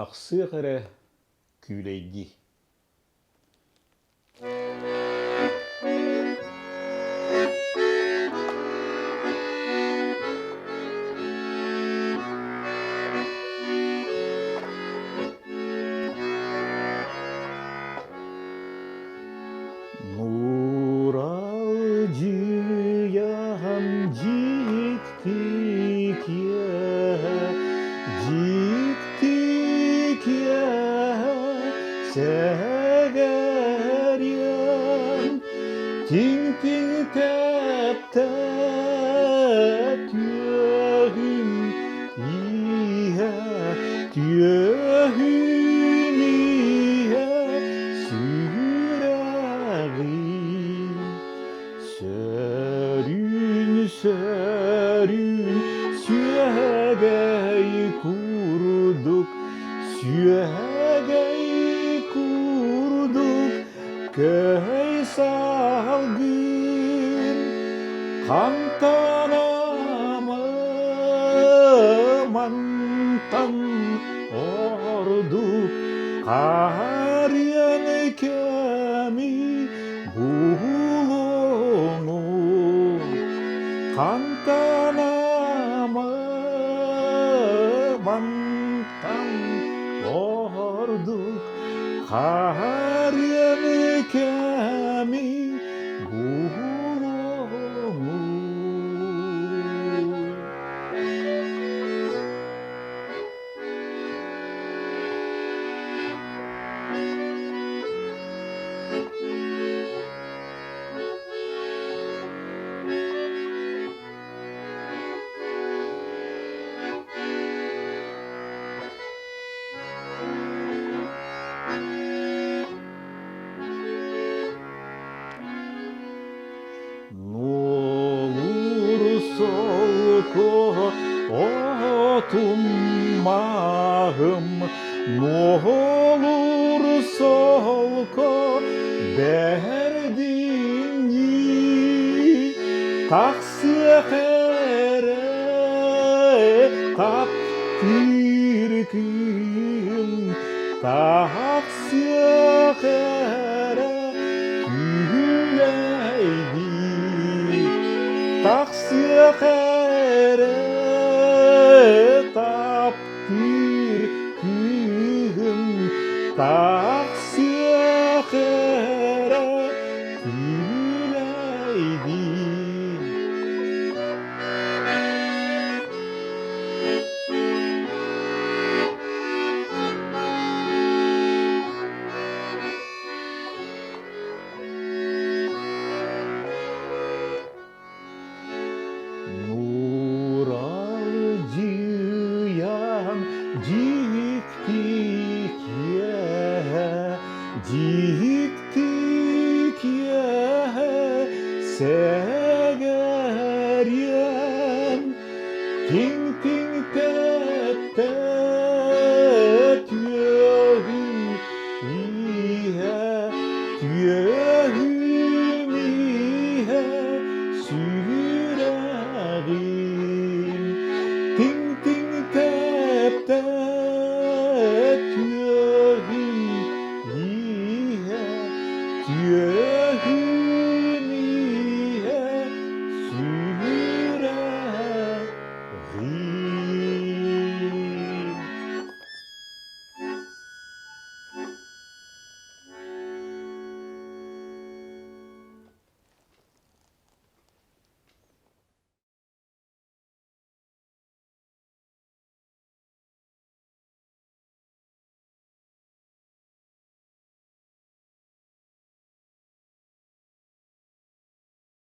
Тахсыах эрэ күүлэйдии. Нуралдьыйаһан дьиктикиэ, дьиктикиэ сэгэриэн, тиҥ-тиҥ тэптэ түөһүм иһэ, түөһүм иһэ сүрэҕим сөрүүн сөрүүн сүөгэй курдук сүөгэй курдук көй салгын хантан мантан ордук хаарыан кэми булуҥу хантан мантан ордук хаарыан кэми булуҥу. Нуолур солко отум маһым, нуолур солко бэрдиҥии, тахсыах эрэ таптыыр кыым, тахсыах эрэ Күүлэйдии тахсыах эрэ таптыыр кыыһым тахсыах эрэ күүлэйдии. Нуралдьыйан дьикти киэһэ, дьикти киэһэ сэгэриэм, тиҥ